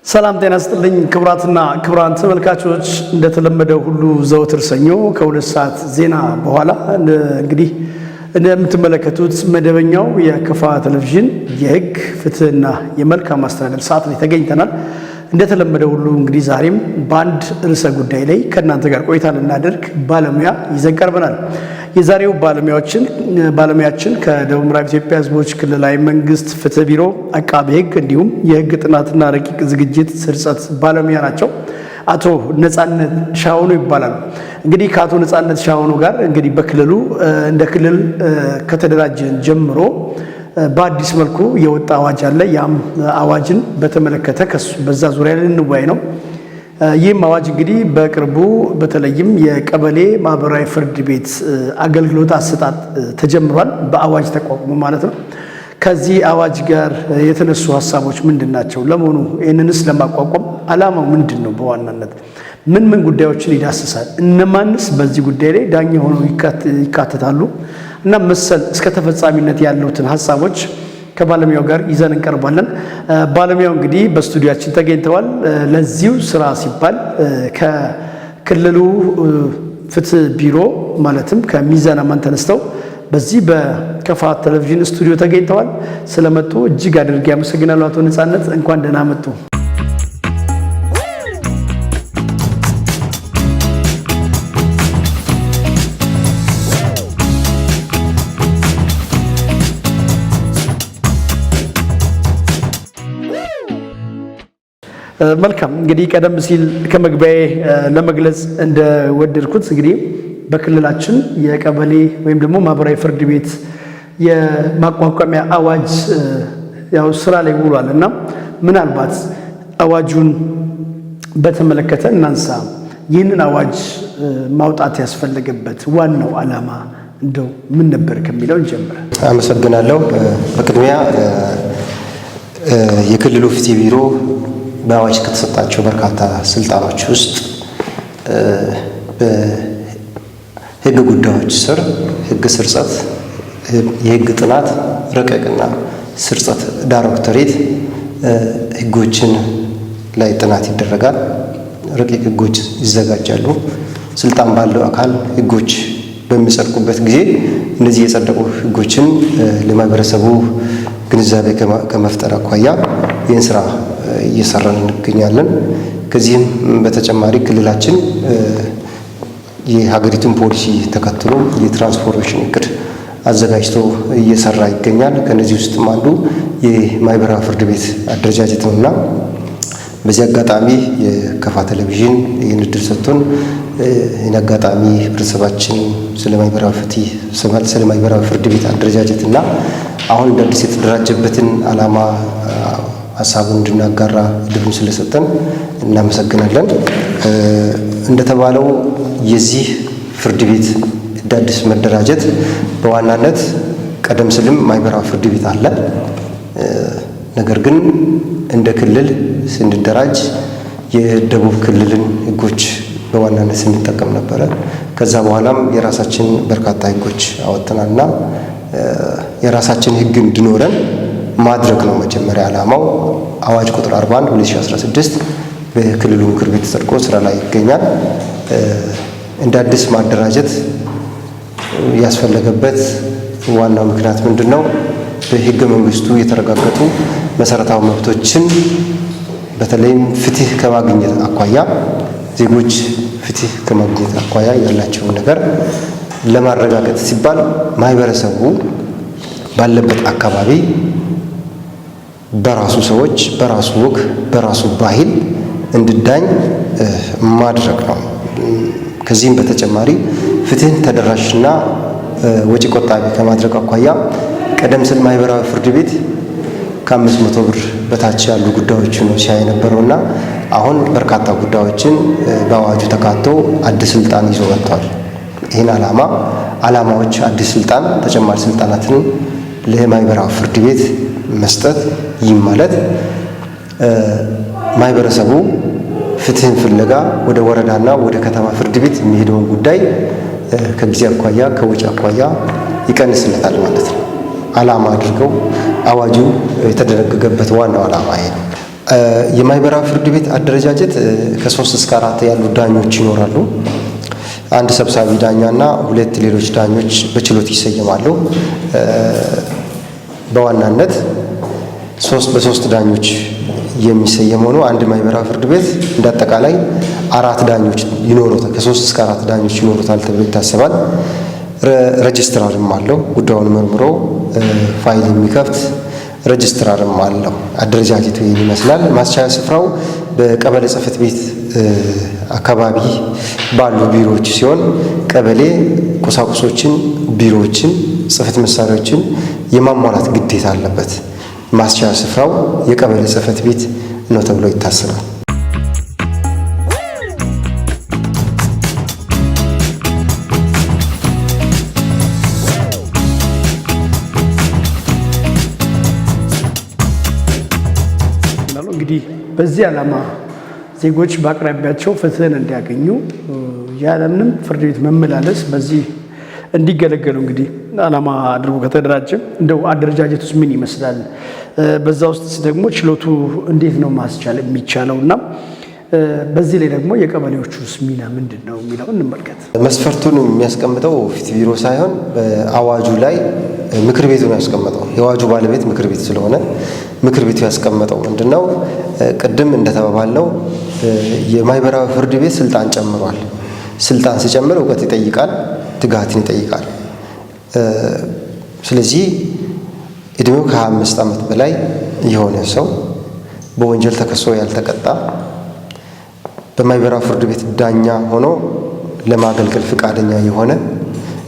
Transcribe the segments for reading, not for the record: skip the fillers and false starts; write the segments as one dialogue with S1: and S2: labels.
S1: ሰላም ጤና ስጥልኝ ክቡራትና ክቡራን ተመልካቾች፣ እንደተለመደው ሁሉ ዘወትር ሰኞ ከ2 ሰዓት ዜና በኋላ እንግዲህ እንደምትመለከቱት መደበኛው የከፋ ቴሌቪዥን የሕግ ፍትሕና የመልካም አስተዳደር ሰዓት ላይ ተገኝተናል። እንደተለመደው ሁሉ እንግዲህ ዛሬም በአንድ ርዕሰ ጉዳይ ላይ ከእናንተ ጋር ቆይታ ልናደርግ ባለሙያ ይዘን ቀርበናል። የዛሬው ባለሙያችን ከደቡብ ምዕራብ ኢትዮጵያ ሕዝቦች ክልላዊ መንግስት ፍትህ ቢሮ አቃቤ ሕግ እንዲሁም የሕግ ጥናትና ረቂቅ ዝግጅት ስርጸት ባለሙያ ናቸው። አቶ ነጻነት ሻሆኑ ይባላሉ። እንግዲህ ከአቶ ነጻነት ሻሆኑ ጋር እንግዲህ በክልሉ እንደ ክልል ከተደራጀን ጀምሮ በአዲስ መልኩ የወጣ አዋጅ አለ። ያም አዋጅን በተመለከተ በዛ ዙሪያ ልንወያይ ነው። ይህም አዋጅ እንግዲህ በቅርቡ በተለይም የቀበሌ ማህበራዊ ፍርድ ቤት አገልግሎት አሰጣጥ ተጀምሯል። በአዋጅ ተቋቁሞ ማለት ነው። ከዚህ አዋጅ ጋር የተነሱ ሀሳቦች ምንድን ናቸው? ለመሆኑ ይህንንስ ለማቋቋም ዓላማው ምንድን ነው? በዋናነት ምን ምን ጉዳዮችን ይዳስሳል? እነማንስ በዚህ ጉዳይ ላይ ዳኛ ሆነው ይካተታሉ? እና መሰል እስከ ተፈጻሚነት ያሉትን ሀሳቦች ከባለሙያው ጋር ይዘን እንቀርባለን። ባለሙያው እንግዲህ በስቱዲያችን ተገኝተዋል። ለዚሁ ስራ ሲባል ከክልሉ ፍትህ ቢሮ ማለትም ከሚዛን አማን ተነስተው በዚህ በከፋ ቴሌቪዥን ስቱዲዮ ተገኝተዋል። ስለመጡ እጅግ አድርጌ አመሰግናለሁ። አቶ ነጻነት እንኳን ደህና መጡ። መልካም፣ እንግዲህ ቀደም ሲል ከመግቢያዬ ለመግለጽ እንደወደድኩት እንግዲህ በክልላችን የቀበሌ ወይም ደግሞ ማህበራዊ ፍርድ ቤት የማቋቋሚያ አዋጅ ያው ስራ ላይ ውሏል እና ምናልባት አዋጁን በተመለከተ እናንሳ። ይህንን አዋጅ ማውጣት ያስፈለገበት ዋናው ዓላማ እንደው ምን ነበር ከሚለው እንጀምር።
S2: አመሰግናለሁ። በቅድሚያ የክልሉ ፍትህ ቢሮ በአዋጅ ከተሰጣቸው በርካታ ስልጣኖች ውስጥ በሕግ ጉዳዮች ስር ሕግ ስርጸት፣ የሕግ ጥናት ረቂቅና ስርጸት ዳይሬክቶሬት ሕጎችን ላይ ጥናት ይደረጋል። ረቂቅ ሕጎች ይዘጋጃሉ። ስልጣን ባለው አካል ሕጎች በሚጸድቁበት ጊዜ እነዚህ የጸደቁ ሕጎችን ለማህበረሰቡ ግንዛቤ ከመፍጠር አኳያ ይህን ስራ እየሰራን እንገኛለን። ከዚህም በተጨማሪ ክልላችን የሀገሪቱን ፖሊሲ ተከትሎ የትራንስፎርሜሽን እቅድ አዘጋጅቶ እየሰራ ይገኛል። ከነዚህ ውስጥም አንዱ የማህበራዊ ፍርድ ቤት አደረጃጀት ነውና በዚህ አጋጣሚ የከፋ ቴሌቪዥን ይህን እድል ሰጥቶን ይህን አጋጣሚ ህብረተሰባችን ስለ ማህበራዊ ፍትህ፣ ስለ ማህበራዊ ፍርድ ቤት አደረጃጀት እና አሁን እንደ አዲስ የተደራጀበትን ዓላማ ሀሳቡን እንድናጋራ እድሉን ስለሰጠን እናመሰግናለን። እንደተባለው የዚህ ፍርድ ቤት እንደ አዲስ መደራጀት በዋናነት ቀደም ሲልም ማህበራዊ ፍርድ ቤት አለ። ነገር ግን እንደ ክልል ስንደራጅ የደቡብ ክልልን ህጎች በዋናነት ስንጠቀም ነበረ። ከዛ በኋላም የራሳችን በርካታ ህጎች አወጥተናልና የራሳችን ህግ እንዲኖረን ማድረግ ነው መጀመሪያ ዓላማው። አዋጅ ቁጥር 41 2016 በክልሉ ምክር ቤት ጸድቆ ስራ ላይ ይገኛል። እንደ አዲስ ማደራጀት ያስፈለገበት ዋናው ምክንያት ምንድን ነው? በህገ መንግስቱ የተረጋገጡ መሰረታዊ መብቶችን በተለይም ፍትህ ከማግኘት አኳያ፣ ዜጎች ፍትህ ከማግኘት አኳያ ያላቸውን ነገር ለማረጋገጥ ሲባል ማህበረሰቡ ባለበት አካባቢ በራሱ ሰዎች፣ በራሱ ወግ፣ በራሱ ባህል እንዲዳኝ ማድረግ ነው። ከዚህም በተጨማሪ ፍትህን ተደራሽና ወጪ ቆጣቢ ከማድረግ አኳያ ቀደም ሲል ማህበራዊ ፍርድ ቤት ከ500 ብር በታች ያሉ ጉዳዮችን ነው ሲያይ የነበረውና አሁን በርካታ ጉዳዮችን በአዋጁ ተካቶ አዲስ ስልጣን ይዞ መጥቷል። ይህን ዓላማዎች አዲስ ስልጣን፣ ተጨማሪ ስልጣናትን ለማህበራዊ ፍርድ ቤት መስጠት፣ ይህም ማለት ማህበረሰቡ ፍትህን ፍለጋ ወደ ወረዳና ወደ ከተማ ፍርድ ቤት የሚሄደውን ጉዳይ ከጊዜ አኳያ ከወጪ አኳያ ይቀንስለታል ማለት ነው። ዓላማ አድርገው አዋጁ የተደነገገበት ዋናው ዓላማ ይሄ ነው። የማህበራዊ ፍርድ ቤት አደረጃጀት ከ3 እስከ 4 ያሉ ዳኞች ይኖራሉ። አንድ ሰብሳቢ ዳኛና 2 ሌሎች ዳኞች በችሎት ይሰየማሉ። በዋናነት 3 በ3 ዳኞች የሚሰየም ሆኖ አንድ ማህበራዊ ፍርድ ቤት እንዳጠቃላይ 4 ዳኞች ይኖሩታል። ከ3 እስከ 4 ዳኞች ይኖሩታል ተብሎ ይታሰባል። ረጅስትራርም አለው። ጉዳዩን መርምሮ ፋይል የሚከፍት ረጅስትራርም አለው። አደረጃጀቱ ይህን ይመስላል። ማስቻያ ስፍራው በቀበሌ ጽሕፈት ቤት አካባቢ ባሉ ቢሮዎች ሲሆን ቀበሌ ቁሳቁሶችን፣ ቢሮዎችን፣ ጽሕፈት መሳሪያዎችን የማሟላት ግዴታ አለበት። ማስቻያ ስፍራው የቀበሌ ጽሕፈት ቤት ነው ተብሎ ይታሰባል።
S1: እንግዲህ በዚህ ዓላማ ዜጎች በአቅራቢያቸው ፍትህን እንዲያገኙ ያለምንም ፍርድ ቤት መመላለስ በዚህ እንዲገለገሉ እንግዲህ ዓላማ አድርጎ ከተደራጀ እንደው አደረጃጀቱስ ምን ይመስላል? በዛ ውስጥ ደግሞ ችሎቱ እንዴት ነው ማስቻል የሚቻለው እና በዚህ ላይ ደግሞ የቀበሌዎቹስ ሚና ምንድን ነው የሚለው እንመልከት።
S2: መስፈርቱን የሚያስቀምጠው ፍትህ ቢሮ ሳይሆን በአዋጁ ላይ ምክር ቤቱ ነው ያስቀመጠው። የአዋጁ ባለቤት ምክር ቤት ስለሆነ ምክር ቤቱ ያስቀመጠው ምንድነው? ቅድም እንደተባባልነው የማህበራዊ ፍርድ ቤት ስልጣን ጨምሯል። ስልጣን ሲጨምር እውቀት ይጠይቃል፣ ትጋትን ይጠይቃል። ስለዚህ እድሜው ከ25 ዓመት በላይ የሆነ ሰው በወንጀል ተከሶ ያልተቀጣ በማህበራዊ ፍርድ ቤት ዳኛ ሆኖ ለማገልገል ፍቃደኛ የሆነ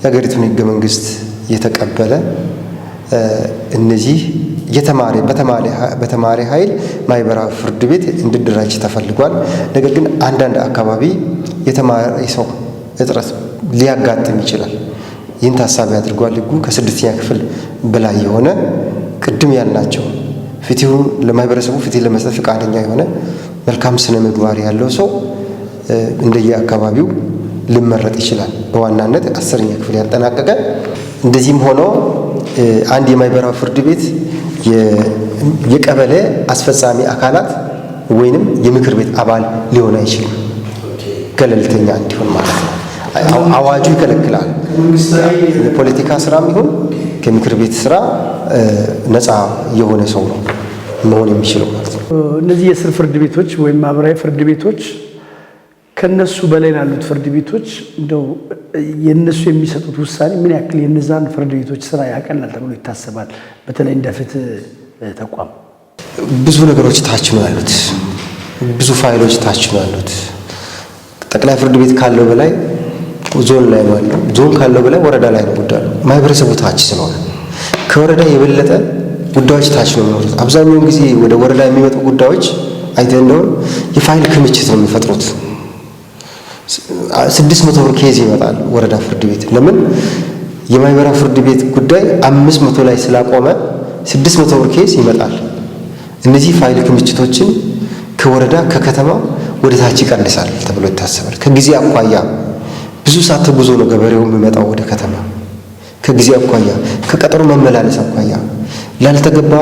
S2: የሀገሪቱን ሕገ መንግስት የተቀበለ እነዚህ የተማረ በተማሪ ኃይል ማህበራዊ ፍርድ ቤት እንዲደራጅ ተፈልጓል። ነገር ግን አንዳንድ አካባቢ የተማረ ሰው እጥረት ሊያጋጥም ይችላል። ይህን ታሳቢ አድርጓል ሕጉ። ከ6ኛ ክፍል በላይ የሆነ ቅድም ያልናቸው ፍትሁን ለማህበረሰቡ ፍትህ ለመስጠት ፍቃደኛ የሆነ መልካም ስነ ምግባር ያለው ሰው እንደየአካባቢው ሊመረጥ ይችላል። በዋናነት 10ኛ ክፍል ያጠናቀቀ። እንደዚህም ሆኖ አንድ የማህበራዊ ፍርድ ቤት የቀበሌ አስፈጻሚ አካላት ወይንም የምክር ቤት አባል ሊሆን አይችልም። ገለልተኛ እንዲሆን ማለት ነው። አዋጁ ይከለክላል። የፖለቲካ ስራም ይሁን ከምክር ቤት ስራ ነፃ የሆነ ሰው ነው መሆን የሚችለው ማለት ነው።
S1: እነዚህ የስር ፍርድ ቤቶች ወይም ማህበራዊ ፍርድ ቤቶች ከነሱ በላይ ላሉት ፍርድ ቤቶች እንደው የነሱ የሚሰጡት ውሳኔ ምን ያክል የነዛን ፍርድ ቤቶች ስራ ያቀላል ተብሎ ይታሰባል? በተለይ እንደ ፍትህ ተቋም
S2: ብዙ ነገሮች ታች ነው ያሉት፣ ብዙ ፋይሎች ታች ነው ያሉት። ጠቅላይ ፍርድ ቤት ካለው በላይ ዞን ላይ ነው ያለው፣ ዞን ካለው በላይ ወረዳ ላይ ነው ጉዳዩ። ማህበረሰቡ ታች ስለሆነ ከወረዳ የበለጠ ጉዳዮች ታች ነው የሚኖሩት። አብዛኛውን ጊዜ ወደ ወረዳ የሚመጡ ጉዳዮች አይተህ እንደሆነ የፋይል ክምችት ነው የሚፈጥሩት። 600 ብር case ይመጣል ወረዳ ፍርድ ቤት። ለምን የማህበራዊ ፍርድ ቤት ጉዳይ 500 ላይ ስላቆመ 600 ብር case ይመጣል። እነዚህ ፋይል ክምችቶችን ከወረዳ ከከተማ ወደ ታች ይቀንሳል ተብሎ ይታሰባል። ከጊዜ አኳያ ብዙ ሰዓት ተጉዞ ነው ገበሬው የሚመጣው ወደ ከተማ። ከጊዜ አኳያ ከቀጠሮ መመላለስ አኳያ ላልተገባ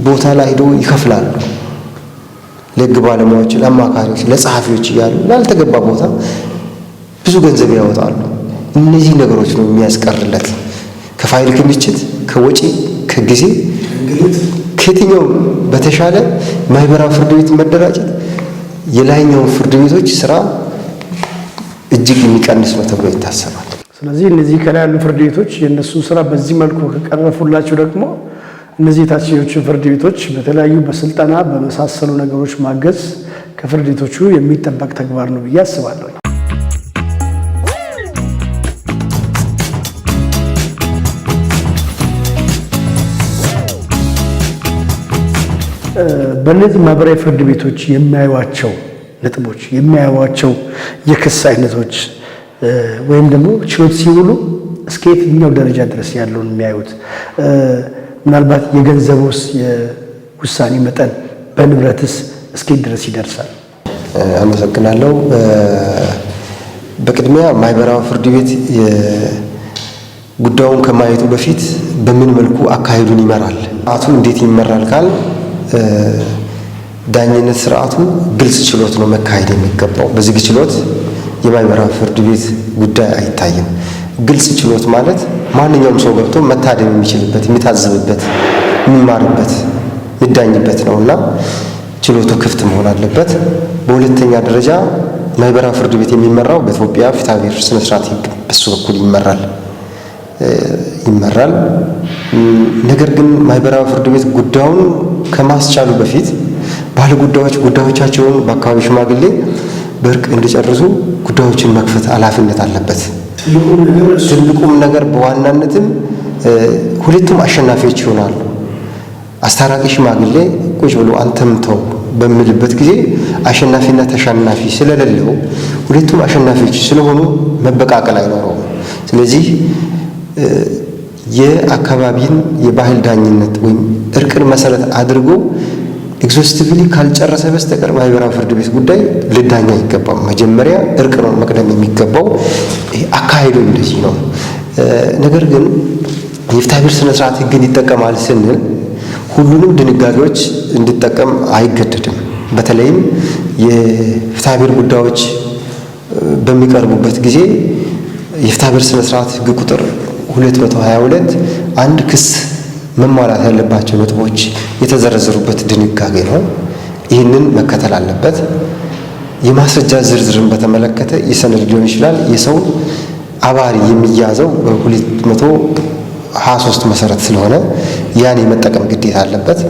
S2: ቦታ ላይ ሄዶ ይከፍላሉ። ለሕግ ባለሙያዎች፣ ለአማካሪዎች፣ ለጸሐፊዎች እያሉ ላልተገባ ቦታ ብዙ ገንዘብ ያወጣሉ። እነዚህ ነገሮች ነው የሚያስቀርለት ከፋይል ክምችት፣ ከወጪ፣ ከጊዜ ከየትኛው በተሻለ ማህበራዊ ፍርድ ቤት መደራጀት የላይኛውን ፍርድ ቤቶች ስራ እጅግ የሚቀንስ ነው ተብሎ ይታሰባል።
S1: ስለዚህ እነዚህ ከላይ ያሉ ፍርድ ቤቶች የእነሱን ስራ በዚህ መልኩ ከቀረፉላቸው ደግሞ እነዚህ የታችኞቹን ፍርድ ቤቶች በተለያዩ በስልጠና በመሳሰሉ ነገሮች ማገዝ ከፍርድ ቤቶቹ የሚጠበቅ ተግባር ነው ብዬ አስባለሁ። በእነዚህ ማህበራዊ ፍርድ ቤቶች የሚያዩዋቸው ነጥቦች የሚያዩዋቸው የክስ አይነቶች ወይም ደግሞ ችሎት ሲውሉ እስከ የትኛው ደረጃ ድረስ ያለውን የሚያዩት ምናልባት የገንዘቡስ የውሳኔ መጠን በንብረትስ እስከ ድረስ ይደርሳል?
S2: አመሰግናለሁ። በቅድሚያ ማህበራዊ ፍርድ ቤት ጉዳዩን ከማየቱ በፊት በምን መልኩ አካሄዱን ይመራል፣ አቱ እንዴት ይመራል ካል ዳኝነት ስርዓቱ ግልጽ ችሎት ነው መካሄድ የሚገባው። በዝግ ችሎት የማህበራዊ ፍርድ ቤት ጉዳይ አይታይም። ግልጽ ችሎት ማለት ማንኛውም ሰው ገብቶ መታደም የሚችልበት፣ የሚታዘብበት፣ የሚማርበት፣ የሚዳኝበት ነውና ችሎቱ ክፍት መሆን አለበት። በሁለተኛ ደረጃ ማህበራዊ ፍርድ ቤት የሚመራው በኢትዮጵያ ፍትሐብሔር ስነ ስርዓት ሕግ በሱ በኩል ይመራል። ነገር ግን ማህበራዊ ፍርድ ቤት ጉዳዩን ከማስቻሉ በፊት ባለጉዳዮች ጉዳዮቻቸውን በአካባቢ ሽማግሌ በእርቅ እንዲጨርሱ ጉዳዮችን መክፈት ኃላፊነት አለበት። ትልቁም ነገር በዋናነትም ሁለቱም አሸናፊዎች ይሆናሉ። አስታራቂ ሽማግሌ ቁጭ ብሎ አንተም ተው በሚልበት ጊዜ አሸናፊና ተሸናፊ ስለሌለው ሁለቱም አሸናፊዎች ስለሆኑ መበቃቀል አይኖረውም። ስለዚህ የአካባቢን የባህል ዳኝነት ወይም እርቅን መሰረት አድርጎ exhaustively ካልጨረሰ በስተቀር ማህበራዊ ፍርድ ቤት ጉዳይ ሊዳኝ አይገባም። መጀመሪያ እርቅ ነው መቅደም የሚገባው። አካሄዱ እንደዚህ ነው። ነገር ግን የፍትሐብሔር ስነ ስርዓት ሕግን ይጠቀማል ስንል ሁሉንም ድንጋጌዎች እንዲጠቀም አይገደድም። በተለይም የፍትሐብሔር ጉዳዮች በሚቀርቡበት ጊዜ የፍትሐብሔር ስነ ስርዓት ሕግ ቁጥር 222 አንድ ክስ መሟላት ያለባቸው ነጥቦች የተዘረዘሩበት ድንጋጌ ነው። ይህንን መከተል አለበት። የማስረጃ ዝርዝርን በተመለከተ የሰነድ ሊሆን ይችላል። የሰው አባሪ የሚያዘው በ223 መሰረት ስለሆነ ያን የመጠቀም ግዴታ አለበት።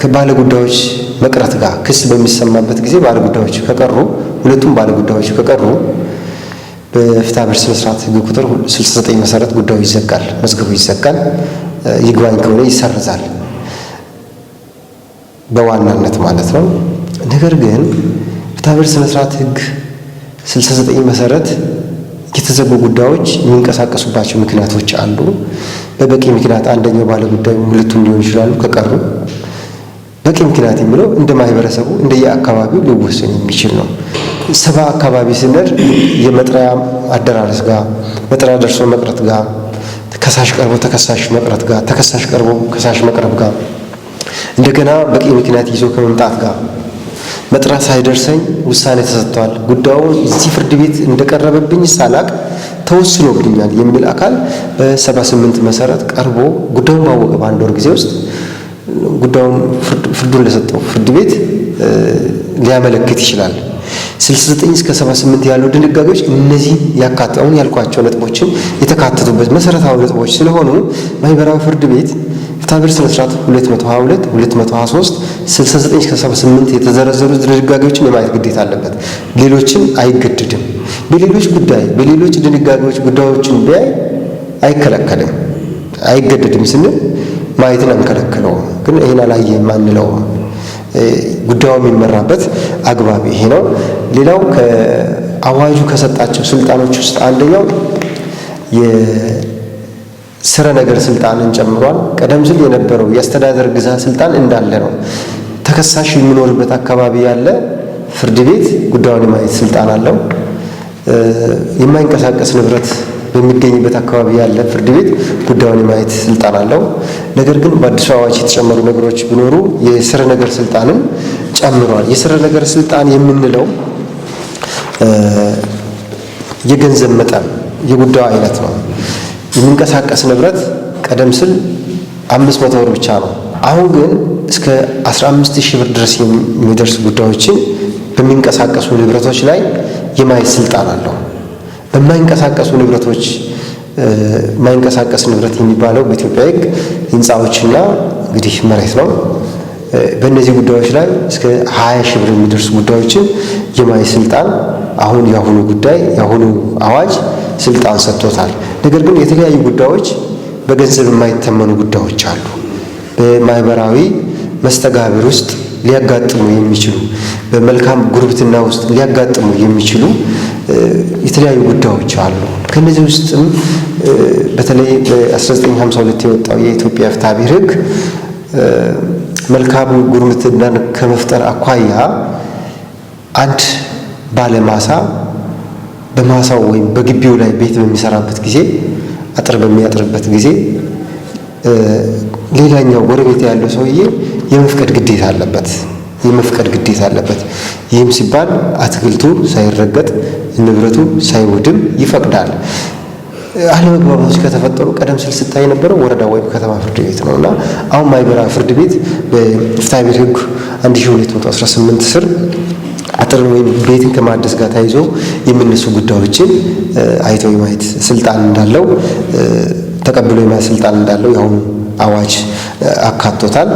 S2: ከባለ ጉዳዮች መቅረት ጋር ክስ በሚሰማበት ጊዜ ባለ ጉዳዮች ከቀሩ፣ ሁለቱም ባለ ጉዳዮች ከቀሩ በፍትሐብሔር ስነ ስርዓት ሕግ ቁጥር 69 መሰረት ጉዳዩ ይዘጋል፣ መዝገቡ ይዘጋል። ይግባኝ ከሆነ ይሰረዛል፣ በዋናነት ማለት ነው። ነገር ግን ፍትሐብሔር ስነ ስርዓት ሕግ 69 መሰረት የተዘጉ ጉዳዮች የሚንቀሳቀሱባቸው ምክንያቶች አሉ። በበቂ ምክንያት አንደኛው ባለ ጉዳይ ሁለቱም ሊሆን ይችላሉ ከቀሩ። በቂ ምክንያት የሚለው እንደ ማህበረሰቡ እንደየአካባቢው ሊወሰን የሚችል ነው። ሰባ አካባቢ ስንል የመጥሪያ አደራረስ ጋር፣ መጥሪያ ደርሶ መቅረት ጋር፣ ከሳሽ ቀርቦ ተከሳሽ መቅረት ጋር፣ ተከሳሽ ቀርቦ ከሳሽ መቅረብ ጋር፣ እንደገና በቂ ምክንያት ይዞ ከመምጣት ጋር፣ መጥሪያ ሳይደርሰኝ ውሳኔ ተሰጥቷል፣ ጉዳዩን እዚህ ፍርድ ቤት እንደቀረበብኝ ሳላቅ ተወስኖብኛል የሚል አካል በ78 መሰረት ቀርቦ ጉዳዩን ባወቀ በአንድ ወር ጊዜ ውስጥ ጉዳዩን ፍርዱን ለሰጠው ፍርድ ቤት ሊያመለክት ይችላል። 69 እስከ 78 ያሉ ድንጋጌዎች እነዚህ ያካተውን ያልኳቸው ነጥቦችን የተካተቱበት መሰረታዊ ነጥቦች ስለሆኑ ማህበራዊ ፍርድ ቤት ፍትሐብሔር ስነ ስርዓት 222፣ 223፣ 69 እስከ 78 የተዘረዘሩ ድንጋጌዎችን የማየት ግዴታ አለበት። ሌሎችን አይገድድም። በሌሎች ጉዳይ በሌሎች ድንጋጌዎች ጉዳዮችን ቢያይ አይከለከልም። አይገደድም ስንል ማየትን አንከለክለውም፣ ግን ይሄን አላየህም አንለውም። ጉዳዩ የሚመራበት አግባብ ይሄ ነው። ሌላው ከአዋጁ ከሰጣቸው ስልጣኖች ውስጥ አንደኛው የስረ ነገር ስልጣንን ጨምሯል። ቀደም ሲል የነበረው የአስተዳደር ግዛት ስልጣን እንዳለ ነው። ተከሳሽ የሚኖርበት አካባቢ ያለ ፍርድ ቤት ጉዳዩን የማየት ስልጣን አለው። የማይንቀሳቀስ ንብረት በሚገኝበት አካባቢ ያለ ፍርድ ቤት ጉዳዩን የማየት ስልጣን አለው። ነገር ግን በአዲሱ አዋጅ የተጨመሩ ነገሮች ቢኖሩ የስረ ነገር ስልጣንን ጨምሯል። የስረ ነገር ስልጣን የምንለው የገንዘብ መጠን የጉዳዩ አይነት ነው። የሚንቀሳቀስ ንብረት ቀደም ሲል 500 ብር ብቻ ነው። አሁን ግን እስከ 15,000 ብር ድረስ የሚደርሱ ጉዳዮችን በሚንቀሳቀሱ ንብረቶች ላይ የማየት ስልጣን አለው። በማይንቀሳቀሱ ንብረቶች፣ የማይንቀሳቀስ ንብረት የሚባለው በኢትዮጵያ ሕግ ህንፃዎችና እንግዲህ መሬት ነው። በእነዚህ ጉዳዮች ላይ እስከ 20,000 ብር የሚደርሱ ጉዳዮችን የማየት ስልጣን አሁን የአሁኑ ጉዳይ የአሁኑ አዋጅ ስልጣን ሰጥቶታል። ነገር ግን የተለያዩ ጉዳዮች በገንዘብ የማይተመኑ ጉዳዮች አሉ። በማህበራዊ መስተጋብር ውስጥ ሊያጋጥሙ የሚችሉ፣ በመልካም ጉርብትና ውስጥ ሊያጋጥሙ የሚችሉ የተለያዩ ጉዳዮች አሉ። ከነዚህ ውስጥም በተለይ በ1952 የወጣው የኢትዮጵያ ፍትሐብሔር ሕግ መልካም ጉርብትናን ከመፍጠር አኳያ አንድ ባለማሳ በማሳው ወይም በግቢው ላይ ቤት በሚሰራበት ጊዜ፣ አጥር በሚያጥርበት ጊዜ ሌላኛው ጎረቤት ያለው ሰውዬ የመፍቀድ ግዴታ አለበት የመፍቀድ ግዴታ አለበት። ይህም ሲባል አትክልቱ ሳይረገጥ ንብረቱ ሳይወድም ይፈቅዳል። አለመግባባቶች ከተፈጠሩ ቀደም ሲል ስታይ የነበረው ወረዳ ወይም ከተማ ፍርድ ቤት ነው እና አሁን ማህበራዊ ፍርድ ቤት በፍትሐ ብሔር ሕግ 1218 ስር አጥርን ወይም ቤትን ከማደስ ጋር ተያይዞ የሚነሱ ጉዳዮችን አይቶ የማየት ስልጣን እንዳለው፣ ተቀብሎ የማየት ስልጣን እንዳለው የአሁኑ አዋጅ አካቶታል።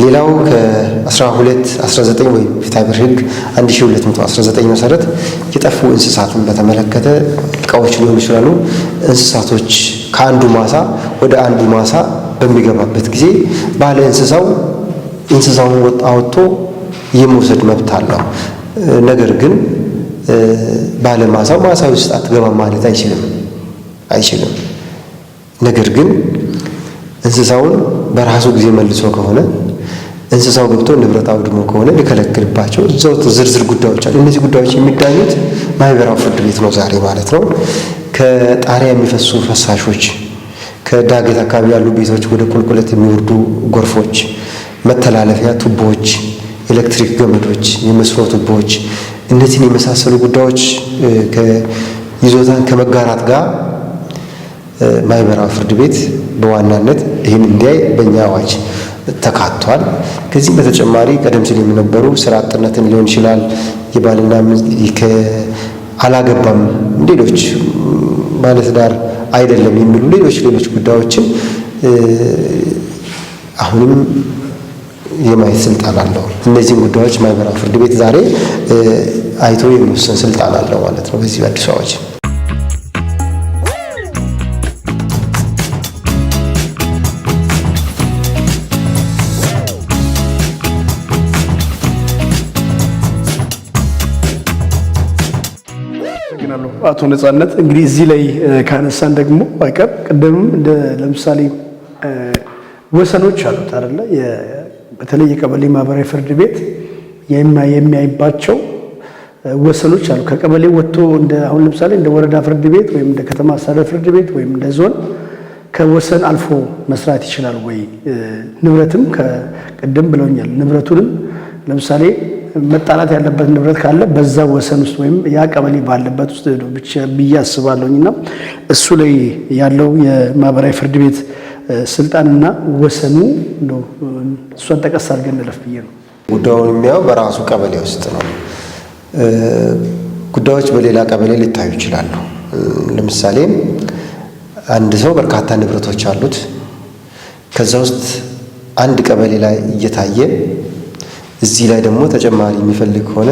S2: ሌላው ከ1219 ወይም ፍትሐ ብሔር ሕግ 1219 መሰረት የጠፉ እንስሳትን በተመለከተ እቃዎች ሊሆኑ ይችላሉ። እንስሳቶች ከአንዱ ማሳ ወደ አንዱ ማሳ በሚገባበት ጊዜ ባለ እንስሳው እንስሳውን አወጥቶ የመውሰድ መብት አለው። ነገር ግን ባለ ማሳው ማሳ ውስጥ አትገባም ማለት አይችልም። ነገር ግን እንስሳውን በራሱ ጊዜ መልሶ ከሆነ፣ እንስሳው ገብቶ ንብረት አውድሞ ከሆነ ሊከለክልባቸው እዛው ዝርዝር ጉዳዮች አሉ። እነዚህ ጉዳዮች የሚዳኙት ማህበራዊ ፍርድ ቤት ነው ዛሬ ማለት ነው። ከጣሪያ የሚፈሱ ፈሳሾች፣ ከዳገት አካባቢ ያሉ ቤቶች ወደ ቁልቁለት የሚወርዱ ጎርፎች፣ መተላለፊያ ቱቦዎች፣ ኤሌክትሪክ ገመዶች፣ የመስኖ ቱቦዎች፣ እነዚህን የመሳሰሉ ጉዳዮች ይዞታን ከመጋራት ጋር ማህበራዊ ፍርድ ቤት በዋናነት ይህን እንዲያይ በእኛ አዋጅ ተካቷል። ከዚህም በተጨማሪ ቀደም ሲል የነበሩ ስራ አጥነትን ሊሆን ይችላል፣ የባልና አላገባም፣ ሌሎች ባለትዳር አይደለም የሚሉ ሌሎች ሌሎች ጉዳዮችን አሁንም የማየት ስልጣን አለው። እነዚህን ጉዳዮች ማህበራዊ ፍርድ ቤት ዛሬ አይቶ የመወሰን ስልጣን አለው ማለት ነው በዚህ በአዲሱ አዋጅ።
S1: አቶ ነጻነት፣ እንግዲህ እዚህ ላይ ካነሳን ደግሞ አይቀር ቅድምም እንደ ለምሳሌ ወሰኖች አሉት አይደለ? በተለይ የቀበሌ ማህበራዊ ፍርድ ቤት የሚያይባቸው ወሰኖች አሉ። ከቀበሌ ወጥቶ እንደ አሁን ለምሳሌ እንደ ወረዳ ፍርድ ቤት ወይም እንደ ከተማ አስተዳደር ፍርድ ቤት ወይም እንደ ዞን ከወሰን አልፎ መስራት ይችላል ወይ? ንብረትም ቅድም ብለውኛል። ንብረቱንም ለምሳሌ መጣላት ያለበት ንብረት ካለ በዛ ወሰን ውስጥ ወይም ያ ቀበሌ ባለበት ውስጥ ብቻ ብዬ አስባለሁኝ። እና እሱ ላይ ያለው የማህበራዊ ፍርድ ቤት ስልጣንና ወሰኑ እንደው እሷን ጠቀስ አድርገን እንለፍ ብዬ ነው።
S2: ጉዳዩን የሚያየው በራሱ ቀበሌ ውስጥ ነው። ጉዳዮች በሌላ ቀበሌ ሊታዩ ይችላሉ። ለምሳሌ አንድ ሰው በርካታ ንብረቶች አሉት። ከዛ ውስጥ አንድ ቀበሌ ላይ እየታየ እዚህ ላይ ደግሞ ተጨማሪ የሚፈልግ ከሆነ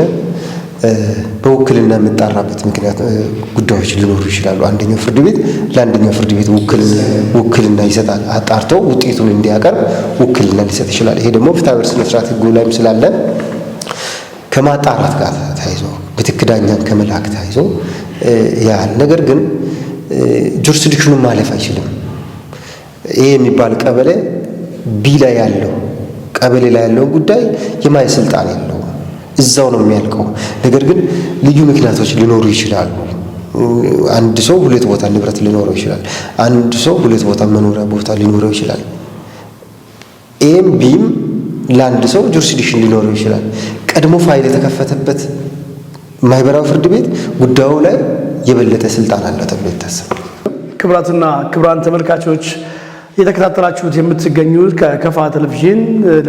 S2: በውክልና የምጣራበት ምክንያት ጉዳዮች ሊኖሩ ይችላሉ። አንደኛው ፍርድ ቤት ለአንደኛው ፍርድ ቤት ውክልና ይሰጣል። አጣርቶ ውጤቱን እንዲያቀርብ ውክልና ሊሰጥ ይችላል። ይሄ ደግሞ ፍትሐ ብሔር ስነ ስርዓት ሕጉ ላይም ስላለ ከማጣራት ጋር ተያይዞ ምትክ ዳኛን ከመላክ ተያይዞ ያህል፣ ነገር ግን jurisdiction ኑን ማለፍ አይችልም። ይሄ የሚባል ቀበሌ B ላይ ያለው ቀበሌ ላይ ያለውን ጉዳይ የማየት ስልጣን የለውም። እዛው ነው የሚያልቀው። ነገር ግን ልዩ ምክንያቶች ሊኖሩ ይችላሉ። አንድ ሰው ሁለት ቦታ ንብረት ሊኖረው ይችላል። አንድ ሰው ሁለት ቦታ መኖሪያ ቦታ ሊኖረው ይችላል። A ም B ም ለአንድ ሰው jurisdiction ሊኖረው ይችላል። ቀድሞ ፋይል የተከፈተበት ማህበራዊ ፍርድ ቤት ጉዳዩ ላይ የበለጠ ስልጣን አለው ተብሎ ይታሰባል።
S1: ክቡራትና ክቡራን ተመልካቾች፣ እየተከታተላችሁት የምትገኙት ከከፋ ቴሌቪዥን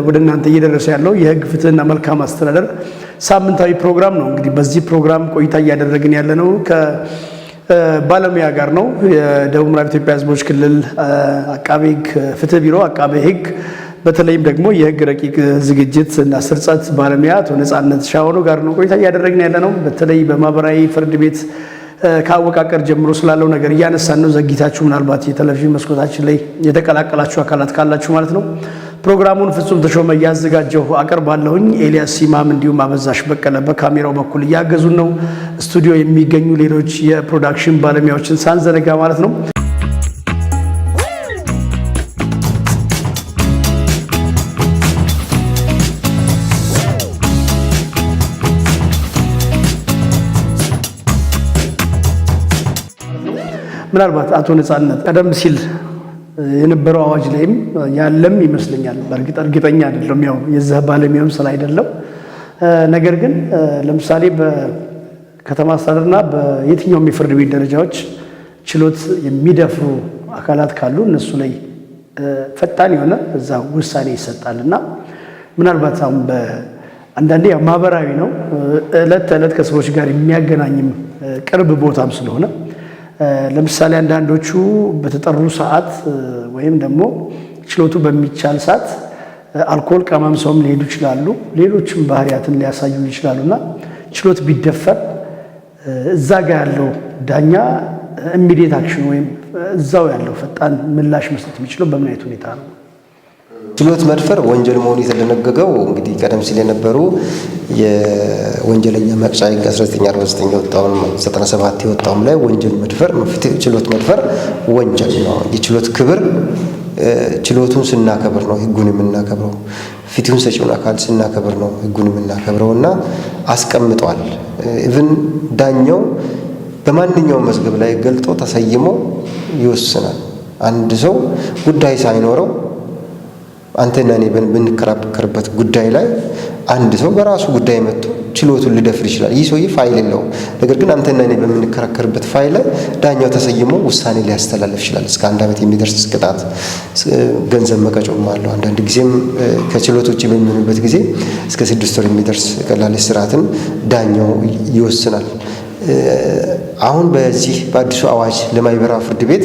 S1: ወደ እናንተ እየደረሰ ያለው የሕግ ፍትህና መልካም አስተዳደር ሳምንታዊ ፕሮግራም ነው። እንግዲህ በዚህ ፕሮግራም ቆይታ እያደረግን ያለነው ከባለሙያ ጋር ነው። የደቡብ ምዕራብ ኢትዮጵያ ሕዝቦች ክልል አቃቤ ሕግ ፍትህ ቢሮ አቃቤ ሕግ በተለይም ደግሞ የሕግ ረቂቅ ዝግጅት እና ስርጸት ባለሙያ አቶ ነጻነት ሻሆኖ ጋር ነው ቆይታ እያደረግን ያለ ነው። በተለይ በማህበራዊ ፍርድ ቤት ከአወቃቀር ጀምሮ ስላለው ነገር እያነሳን ነው። ዘግይታችሁ ምናልባት የቴሌቪዥን መስኮታችን ላይ የተቀላቀላችሁ አካላት ካላችሁ ማለት ነው። ፕሮግራሙን ፍጹም ተሾመ እያዘጋጀሁ አቀርባለሁኝ። ኤልያስ ሲማም እንዲሁም አበዛሽ በቀለ በካሜራው በኩል እያገዙን ነው። ስቱዲዮ የሚገኙ ሌሎች የ production ባለሙያዎችን ሳንዘነጋ ማለት ነው። ምናልባት አቶ ነጻነት ቀደም ሲል የነበረው አዋጅ ላይም ያለም ይመስለኛል። በእርግጥ እርግጠኛ አይደለም፣ ያው የዛ ባለሙያም ስላይደለም። ነገር ግን ለምሳሌ በከተማ አስተዳደርና በየትኛውም የፍርድ ቤት ደረጃዎች ችሎት የሚደፍሩ አካላት ካሉ እነሱ ላይ ፈጣን የሆነ እዛ ውሳኔ ይሰጣል። እና ምናልባት አሁን አንዳንዴ ያው ማህበራዊ ነው፣ ዕለት ተዕለት ከሰዎች ጋር የሚያገናኝም ቅርብ ቦታም ስለሆነ፣ ለምሳሌ አንዳንዶቹ በተጠሩ ሰዓት ወይም ደግሞ ችሎቱ በሚቻል ሰዓት አልኮል ቀማምሰውም ሊሄዱ ይችላሉ። ሌሎችም ባህሪያትን ሊያሳዩ ይችላሉና ችሎት ቢደፈር እዛ ጋር ያለው ዳኛ immediate action ወይም እዛው ያለው ፈጣን ምላሽ መስጠት የሚችለው በምን አይነት ሁኔታ ነው?
S2: ችሎት መድፈር ወንጀል መሆኑ የተደነገገው እንግዲህ ቀደም ሲል የነበሩ የወንጀለኛ መቅጫ ሕግ 1949 የወጣውን፣ 97 የወጣውም ላይ ወንጀል መድፈር፣ ችሎት መድፈር ወንጀል ነው። የችሎት ክብር፣ ችሎቱን ስናከብር ነው ሕጉን የምናከብረው። ፍትሁን ሰጪውን አካል ስናከብር ነው ሕጉን የምናከብረው እና አስቀምጧል። Even ዳኛው በማንኛውም መዝገብ ላይ ገልጦ ተሰይሞ ይወስናል። አንድ ሰው ጉዳይ ሳይኖረው፣ አንተና እኔ ብንከራከርበት ጉዳይ ላይ አንድ ሰው በራሱ ጉዳይ መጥቶ ችሎቱን ሊደፍር ይችላል። ይህ ሰውዬ ፋይል የለውም። ነገር ግን አንተና እኔ በምንከራከርበት ፋይል ላይ ዳኛው ተሰይሞ ውሳኔ ሊያስተላልፍ ይችላል። እስከ 1 ዓመት የሚደርስ ቅጣት፣ ገንዘብ መቀጮም አለው። አንዳንድ ጊዜም ከችሎት ውጭ በሚሆንበት ጊዜ እስከ 6 ወር የሚደርስ ቀላል እስራትን ዳኛው ይወስናል። አሁን በዚህ በአዲሱ አዋጅ ለማህበራዊ ፍርድ ቤት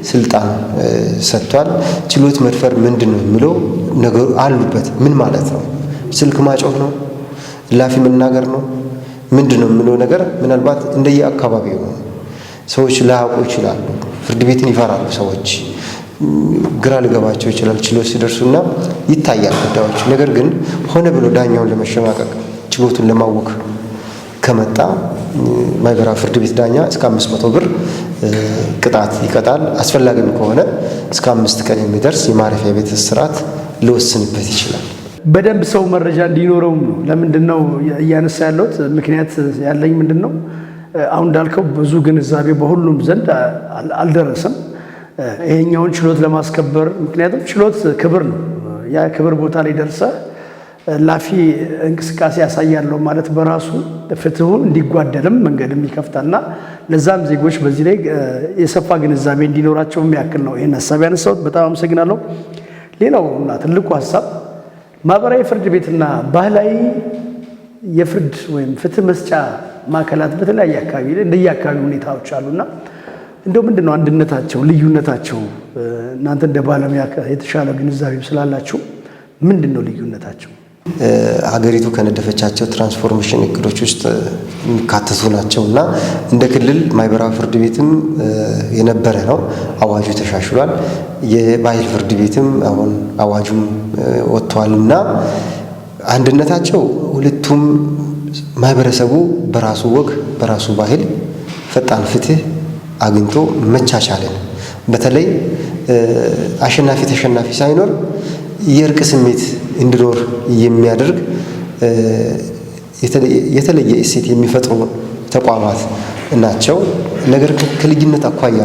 S2: ስልጣን ሰጥቷል። ችሎት መድፈር ምንድን ነው የሚለው ነገሩ አሉበት። ምን ማለት ነው? ስልክ ማጮህ ነው? እላፊ መናገር ነው? ምንድን ነው የሚለው ነገር ምናልባት እንደየ አካባቢው ነው። ሰዎች ላያውቁ ይችላሉ። ፍርድ ቤትን ይፈራሉ ሰዎች፣ ግራ ሊገባቸው ይችላል። ችሎት ሲደርሱና ይታያል ጉዳዮች። ነገር ግን ሆነ ብሎ ዳኛውን ለመሸማቀቅ፣ ችሎቱን ለማወክ ከመጣ ማህበራዊ ፍርድ ቤት ዳኛ እስከ 500 ብር ቅጣት ይቀጣል። አስፈላጊም ከሆነ እስከ 5 ቀን የሚደርስ የማረፊያ ቤት እስራት ሊወስንበት ይችላል።
S1: በደንብ ሰው መረጃ እንዲኖረውም ነው። ለምንድን ነው እያነሳ ያለሁት? ምክንያት ያለኝ ምንድን ነው? አሁን እንዳልከው ብዙ ግንዛቤ በሁሉም ዘንድ አልደረሰም። ይሄኛውን ችሎት ለማስከበር፣ ምክንያቱም ችሎት ክብር ነው። ያ ክብር ቦታ ላይ ደርሰህ ላፊ እንቅስቃሴ ያሳያለሁ ማለት በራሱ ፍትሁ እንዲጓደልም መንገድም ይከፍታልና ለዛም ዜጎች በዚህ ላይ የሰፋ ግንዛቤ እንዲኖራቸው የሚያክል ነው ይህን ሀሳብ ያነሳሁት። በጣም አመሰግናለሁ። ሌላው እና ትልቁ ሀሳብ ማህበራዊ ፍርድ ቤትና ባህላዊ የፍርድ ወይም ፍትህ መስጫ ማዕከላት በተለያየ አካባቢ እንደየ አካባቢ ሁኔታዎች አሉና እንደው ምንድን ነው አንድነታቸው፣ ልዩነታቸው? እናንተ እንደ ባለሙያ የተሻለ ግንዛቤም ስላላችሁ ምንድን ነው ልዩነታቸው?
S2: ሀገሪቱ ከነደፈቻቸው transformation እቅዶች ውስጥ የሚካተቱ ናቸው እና እንደ ክልል ማህበራዊ ፍርድ ቤትም የነበረ ነው። አዋጁ ተሻሽሏል። የባህል ፍርድ ቤትም አሁን አዋጁም ወጥቷል እና አንድነታቸው ሁለቱም ማህበረሰቡ በራሱ ወግ፣ በራሱ ባህል ፈጣን ፍትህ አግኝቶ መቻቻልን፣ በተለይ አሸናፊ ተሸናፊ ሳይኖር የእርቅ ስሜት እንዲኖር የሚያደርግ የተለየ እሴት የሚፈጥሩ ተቋማት ናቸው። ነገር ግን ከልዩነት አኳያ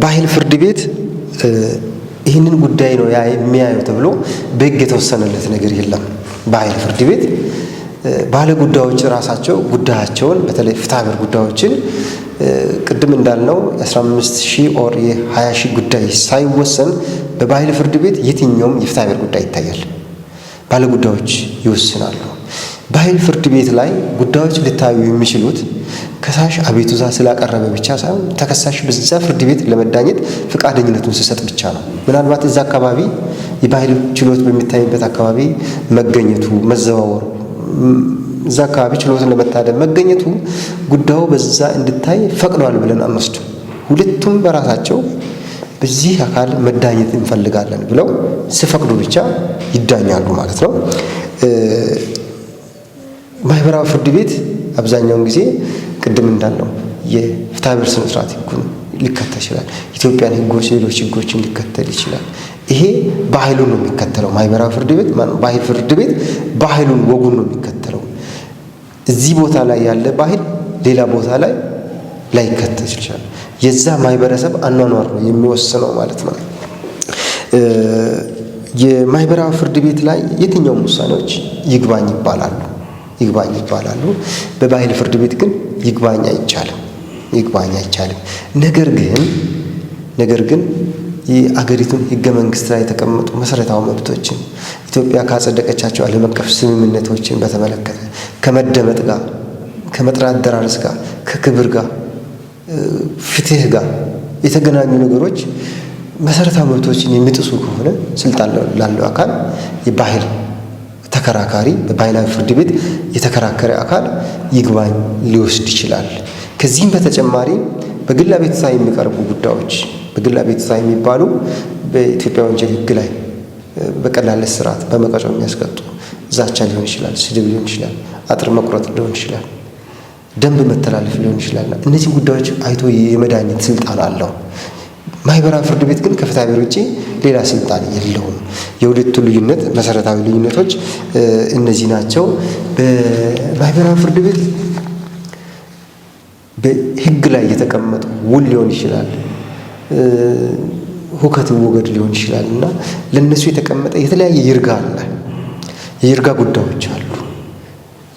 S2: ባህል ፍርድ ቤት ይህንን ጉዳይ ነው የሚያየው ተብሎ በሕግ የተወሰነለት ነገር የለም። ባህል ፍርድ ቤት ባለ ጉዳዮች ራሳቸው ጉዳያቸውን፣ በተለይ ፍትሐብሔር ጉዳዮችን፣ ቅድም እንዳልነው የ15 ሺህ or የ20 ሺህ ጉዳይ ሳይወሰን በባህል ፍርድ ቤት የትኛውም የፍትሐብሔር ጉዳይ ይታያል። ባለ ጉዳዮች ይወስናሉ። ባህል ፍርድ ቤት ላይ ጉዳዮች ሊታዩ የሚችሉት ከሳሽ አቤቱታ ስላቀረበ ብቻ ሳይሆን ተከሳሽ በዛ ፍርድ ቤት ለመዳኘት ፈቃደኝነቱን ሲሰጥ ብቻ ነው። ምናልባት እዛ አካባቢ የባህል ችሎት በሚታይበት አካባቢ መገኘቱ፣ መዘዋወሩ፣ እዛ አካባቢ ችሎትን ለመታደም መገኘቱ ጉዳዩ በዛ እንድታይ ፈቅዷል ብለን አንወስድም። ሁለቱም በራሳቸው በዚህ አካል መዳኘት እንፈልጋለን ብለው ሲፈቅዱ ብቻ ይዳኛሉ ማለት ነው። ማህበራዊ ፍርድ ቤት አብዛኛውን ጊዜ ቅድም እንዳልነው የፍትሐብሔር ስነ ስርዓት ሕጉን ሊከተል ይችላል። ኢትዮጵያን ሕጎች፣ ሌሎች ሕጎችን ሊከተል ይችላል። ይሄ ባህሉን ነው የሚከተለው። ማህበራዊ ፍርድ ቤት፣ ባህል ፍርድ ቤት ባህሉን፣ ወጉን ነው የሚከተለው። እዚህ ቦታ ላይ ያለ ባህል ሌላ ቦታ ላይ ላይከተል ይችላል። የዛ ማህበረሰብ አኗኗር ነው የሚወስነው ማለት ነው። የማህበራዊ ፍርድ ቤት ላይ የትኛውም ውሳኔዎች ይግባኝ ይባላሉ ይግባኝ ይባላሉ። በባህል ፍርድ ቤት ግን ይግባኝ አይቻልም ይግባኝ አይቻልም። ነገር ግን የአገሪቱን ህገ መንግስት ላይ የተቀመጡ መሰረታዊ መብቶችን፣ ኢትዮጵያ ካጸደቀቻቸው ዓለም አቀፍ ስምምነቶችን በተመለከተ ከመደመጥ ጋር፣ ከመጥራት አደራረስ ጋር፣ ከክብር ጋር፣ ፍትህ ጋር የተገናኙ ነገሮች መሰረታዊ መብቶችን የሚጥሱ ከሆነ ስልጣን ላለው አካል የባህል ተከራካሪ በባህላዊ ፍርድ ቤት የተከራከረ አካል ይግባኝ ሊወስድ ይችላል። ከዚህም በተጨማሪ በግል አቤቱታ የሚቀርቡ ጉዳዮች፣ በግል አቤቱታ የሚባሉ በኢትዮጵያ ወንጀል ህግ ላይ በቀላል እስራት በመቀጮ የሚያስቀጡ ዛቻ ሊሆን ይችላል፣ ስድብ ሊሆን ይችላል፣ አጥር መቁረጥ ሊሆን ይችላል፣ ደንብ መተላለፍ ሊሆን ይችላል። እነዚህ ጉዳዮች አይቶ የመዳኘት ስልጣን አለው። ማህበራዊ ፍርድ ቤት ግን ከፍትሐ ብሔር ውጪ ሌላ ስልጣን የለውም። የሁለቱ ልዩነት መሰረታዊ ልዩነቶች እነዚህ ናቸው። በማህበራዊ ፍርድ ቤት በህግ ላይ የተቀመጡ ውል ሊሆን ይችላል፣ ሁከት ወገድ ሊሆን ይችላል እና ለእነሱ የተቀመጠ የተለያየ ይርጋ አለ። የይርጋ ጉዳዮች አሉ።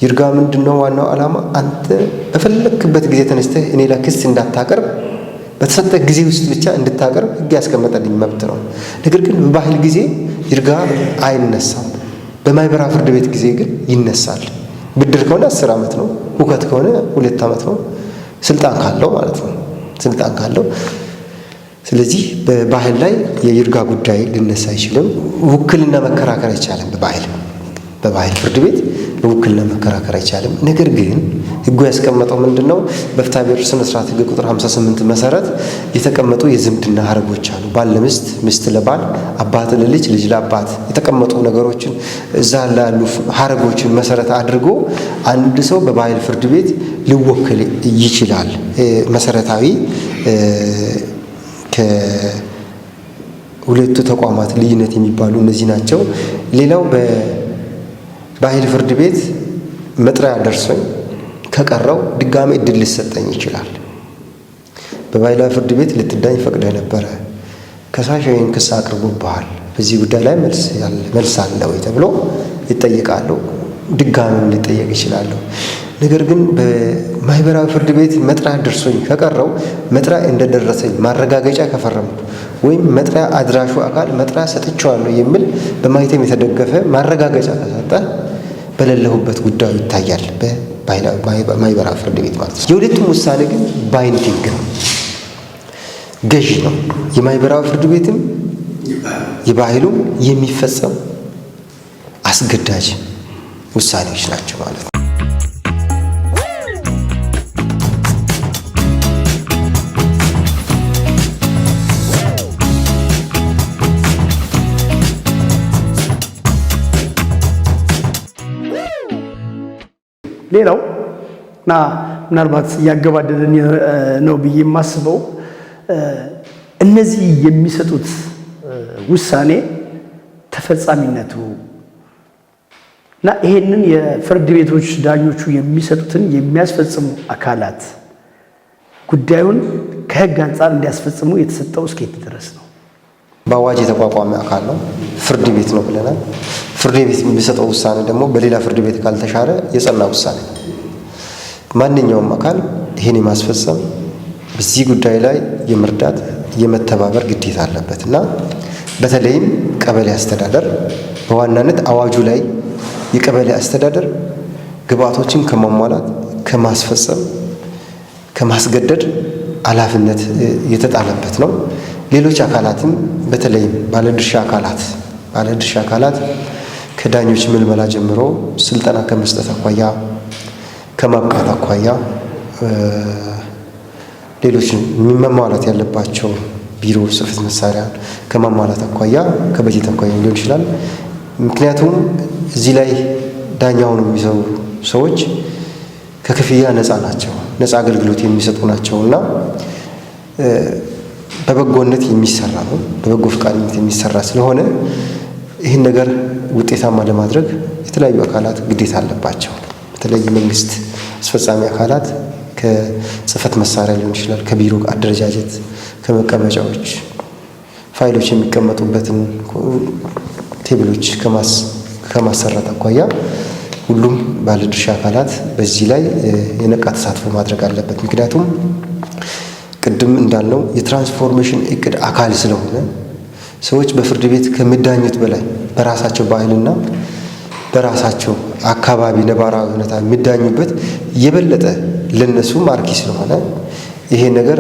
S2: ይርጋ ምንድን ነው? ዋናው ዓላማ አንተ በፈለክበት ጊዜ ተነስተህ እኔ ላይ ክስ እንዳታቀርብ በተሰጠ ጊዜ ውስጥ ብቻ እንድታቀርብ ህግ ያስቀመጠልኝ መብት ነው። ነገር ግን በባህል ጊዜ ይርጋ አይነሳም። በማህበራዊ ፍርድ ቤት ጊዜ ግን ይነሳል። ብድር ከሆነ 10 ዓመት ነው። ሁከት ከሆነ 2 ዓመት ነው። ስልጣን ካለው ማለት ነው። ስልጣን ካለው። ስለዚህ በባህል ላይ የይርጋ ጉዳይ ሊነሳ አይችልም። ውክልና መከራከር አይቻልም። በባህል ፍርድ ቤት በውክልና መከራከር አይቻልም። ነገር ግን ህጉ ያስቀመጠው ምንድን ነው? በፍትሐ ብሔር ስነ ስርዓት ህግ ቁጥር 58 መሰረት የተቀመጡ የዝምድና ሀረጎች አሉ። ባል ለሚስት፣ ሚስት ለባል፣ አባት ለልጅ፣ ልጅ ለአባት የተቀመጡ ነገሮችን እዛ ላሉ ሀረጎችን መሰረት አድርጎ አንድ ሰው በባህል ፍርድ ቤት ሊወከል ይችላል። መሰረታዊ ከሁለቱ ተቋማት ልዩነት የሚባሉ እነዚህ ናቸው። ሌላው በባህል ፍርድ ቤት መጥሪያ ደርሶኝ ከቀረው ድጋሜ እድል ሊሰጠኝ ይችላል። በባህላዊ ፍርድ ቤት ልትዳኝ ፈቅደህ ነበረ፣ ከሳሽ ይህን ክስ አቅርቦብሃል፣ በዚህ ጉዳይ ላይ መልስ አለ ወይ ተብሎ ይጠየቃሉ። ድጋሜም ሊጠየቅ ይችላሉ። ነገር ግን በማህበራዊ ፍርድ ቤት መጥሪያ ደርሶኝ ከቀረው መጥሪያ እንደደረሰኝ ማረጋገጫ ከፈረምኩ ወይም መጥሪያ አድራሹ አካል መጥሪያ ሰጥቼዋለሁ የሚል በማህተም የተደገፈ ማረጋገጫ ከሰጠ በሌለሁበት ጉዳዩ ይታያል፣ በማህበራዊ ፍርድ ቤት ማለት ነው። የሁለቱም ውሳኔ ግን binding ነው፣ ገዢ ነው። የማህበራዊ ፍርድ ቤትም የባህሉም የሚፈጸም አስገዳጅ ውሳኔዎች ናቸው ማለት ነው።
S1: ሌላው እና ምናልባት እያገባደድን ነው ብዬ የማስበው እነዚህ የሚሰጡት ውሳኔ ተፈጻሚነቱ እና ይሄንን የፍርድ ቤቶች ዳኞቹ የሚሰጡትን የሚያስፈጽሙ አካላት ጉዳዩን ከሕግ አንጻር እንዲያስፈጽሙ የተሰጠው እስከየት ድረስ ነው?
S2: በአዋጅ የተቋቋመ አካል ነው፣ ፍርድ ቤት ነው ብለናል። ፍርድ ቤት የሚሰጠው ውሳኔ ደግሞ በሌላ ፍርድ ቤት ካልተሻረ የጸና ውሳኔ ነው። ማንኛውም አካል ይህን የማስፈጸም፣ በዚህ ጉዳይ ላይ የመርዳት፣ የመተባበር ግዴታ አለበት እና በተለይም ቀበሌ አስተዳደር በዋናነት አዋጁ ላይ የቀበሌ አስተዳደር ግብአቶችን ከማሟላት፣ ከማስፈጸም፣ ከማስገደድ ኃላፊነት የተጣለበት ነው። ሌሎች አካላትም በተለይም ባለድርሻ አካላት ከዳኞች ምልመላ ጀምሮ ስልጠና ከመስጠት አኳያ፣ ከማብቃት አኳያ፣ ሌሎች መሟላት ያለባቸው ቢሮ ጽሕፈት መሳሪያ ከማሟላት አኳያ፣ ከበጀት አኳያ ሊሆን ይችላል። ምክንያቱም እዚህ ላይ ዳኛ ሆነው የሚሰሩ ሰዎች ከክፍያ ነፃ ናቸው፣ ነፃ አገልግሎት የሚሰጡ ናቸው እና በበጎነት የሚሰራ ነው። በበጎ ፈቃደኝነት የሚሰራ ስለሆነ ይህን ነገር ውጤታማ ለማድረግ የተለያዩ አካላት ግዴታ አለባቸው። በተለይ መንግስት አስፈጻሚ አካላት ከጽህፈት መሳሪያ ሊሆን ይችላል፣ ከቢሮ አደረጃጀት፣ ከመቀመጫዎች፣ ፋይሎች የሚቀመጡበትን table ኦች ከማሰራት አኳያ ሁሉም ባለድርሻ አካላት በዚህ ላይ የነቃ ተሳትፎ ማድረግ አለበት። ምክንያቱም ቅድም እንዳልነው የትራንስፎርሜሽን እቅድ አካል ስለሆነ ሰዎች በፍርድ ቤት ከሚዳኙት በላይ በራሳቸው ባህልና በራሳቸው አካባቢ ነባራዊ ሁኔታ የሚዳኙበት የበለጠ ለነሱ ማራኪ ስለሆነ ይሄ ነገር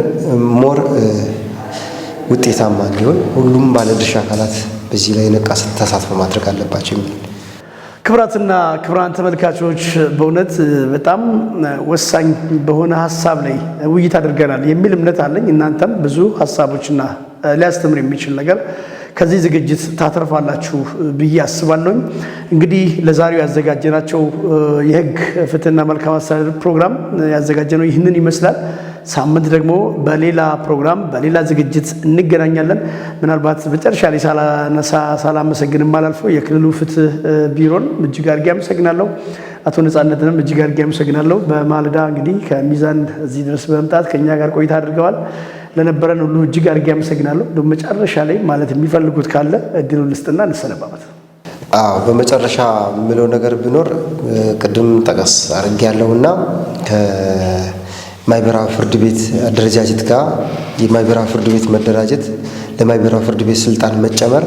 S2: more ውጤታማ እንዲሆን ሁሉም ባለድርሻ አካላት በዚህ ላይ የነቃ ተሳትፎ ማድረግ አለባቸው የሚል።
S1: ክቡራትና ክቡራን ተመልካቾች፣ በእውነት በጣም ወሳኝ በሆነ ሀሳብ ላይ ውይይት አድርገናል የሚል እምነት አለኝ። እናንተም ብዙ ሀሳቦችና ሊያስተምር የሚችል ነገር ከዚህ ዝግጅት ታተርፋላችሁ ብዬ አስባለሁኝ። እንግዲህ ለዛሬው ያዘጋጀናቸው የህግ ፍትህና መልካም አስተዳደር ፕሮግራም ያዘጋጀነው ይህንን ይመስላል። ሳምንት ደግሞ በሌላ ፕሮግራም በሌላ ዝግጅት እንገናኛለን። ምናልባት መጨረሻ ላይ ሳላነሳ ሳላመሰግን የማላልፈው የክልሉ ፍትህ ቢሮን እጅግ አድርጌ አመሰግናለሁ። አቶ ነጻነትንም እጅግ አድርጌ አመሰግናለሁ። በማለዳ እንግዲህ ከሚዛን እዚህ ድረስ በመምጣት ከእኛ ጋር ቆይታ አድርገዋል። ለነበረን ሁሉ እጅግ አድርጌ አመሰግናለሁ። መጨረሻ ላይ ማለት የሚፈልጉት ካለ እድሉን ልስጥና እንሰነባበት።
S2: አዎ፣ በመጨረሻ የምለው ነገር ቢኖር ቅድም ጠቀስ አድርጌ ያለውና ከማህበራዊ ፍርድ ቤት አደረጃጀት ጋር የማህበራዊ ፍርድ ቤት መደራጀት፣ ለማህበራዊ ፍርድ ቤት ስልጣን መጨመር፣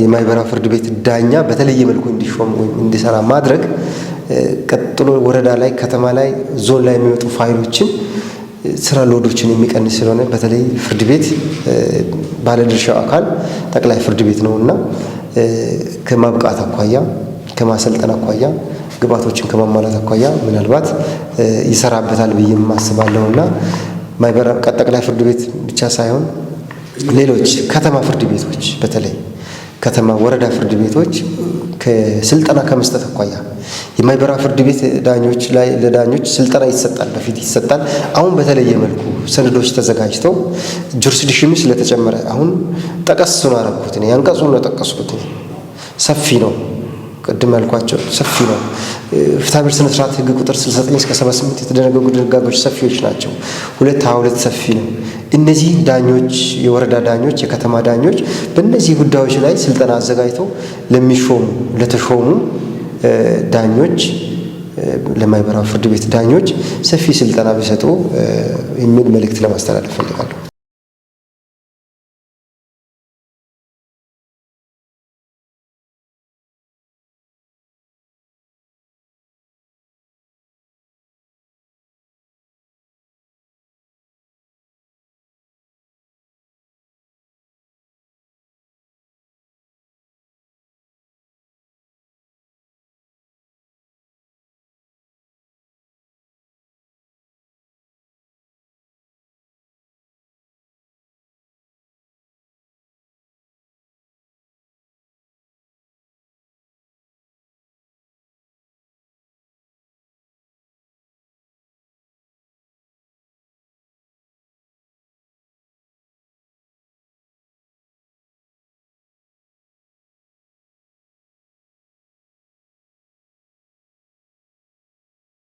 S2: የማህበራዊ ፍርድ ቤት ዳኛ በተለየ መልኩ እንዲሾም ወይም እንዲሰራ ማድረግ፣ ቀጥሎ ወረዳ ላይ፣ ከተማ ላይ፣ ዞን ላይ የሚመጡ ፋይሎችን ስራ load ኦችን የሚቀንስ ስለሆነ በተለይ ፍርድ ቤት ባለድርሻው አካል ጠቅላይ ፍርድ ቤት ነውና ከማብቃት አኳያ፣ ከማሰልጠን አኳያ፣ ግብዓቶችን ከማሟላት አኳያ ምናልባት ይሰራበታል ብዬ አስባለሁና ጠቅላይ ፍርድ ቤት ብቻ ሳይሆን ሌሎች ከተማ ፍርድ ቤቶች፣ በተለይ ከተማ ወረዳ ፍርድ ቤቶች ከስልጠና ከመስጠት አኳያ የማህበራዊ ፍርድ ቤት ዳኞች ላይ ለዳኞች ስልጠና ይሰጣል፣ በፊት ይሰጣል። አሁን በተለየ መልኩ ሰነዶች ተዘጋጅተው jurisdiction ኑ ስለተጨመረ አሁን ጠቀስ ነው አደረኩት እኔ፣ አንቀጹን ነው ጠቀስኩት። ሰፊ ነው፣ ቅድም ያልኳቸው ሰፊ ነው። ፍትሐብሔር ስነ ስርዓት ህግ ቁጥር 69 እስከ 78 የተደነገጉ ድንጋጌዎች ሰፊዎች ናቸው። 222 ሰፊ ነው። እነዚህ ዳኞች፣ የወረዳ ዳኞች፣ የከተማ ዳኞች በእነዚህ ጉዳዮች ላይ ስልጠና አዘጋጅተው ለሚሾሙ ለተሾሙ ዳኞች፣ ለማህበራዊ ፍርድ ቤት ዳኞች ሰፊ ስልጠና ቢሰጡ የሚል መልእክት ለማስተላለፍ ፈልጋለሁ።